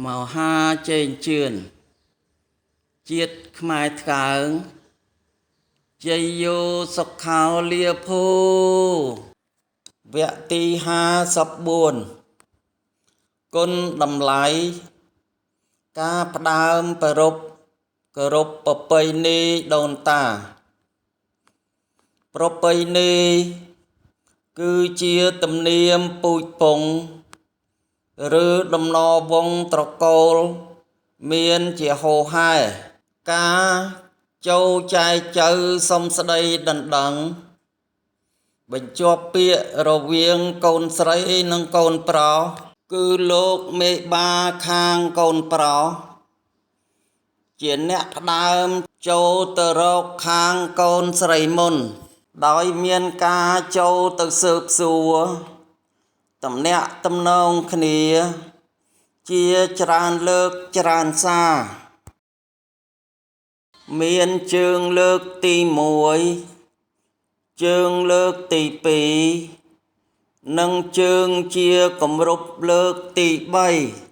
មហាជេងជឿនជាតិខ្មែរថ្កើងជ័យយោសុខោលាភូវគ្គទី54គុណតម្លៃការផ្ដើមប្រពគោរពប្រពៃណីដូនតាប្រពៃណីគឺជាទំនៀមពូជពងឬដំណវងត្រកូលមានជាហោហែការចូលចែកចៅសុំស្ដីដណ្ដឹងបញ្ចប់ពាក្យរវាងកូនស្រីនិងកូនប្រុសគឺលោកមេបាខាងកូនប្រុសជាអ្នកផ្ដើមចូលទៅរកខាងកូនស្រីមុនដោយមានការចូលទៅស៊ើបសួរតំណាក់តំណងគ្នាជាច្រើនលើកច្រើនសារមានជើងលើកទី1ជើងលើកទី2និងជើងជាគម្រប់លើកទី3។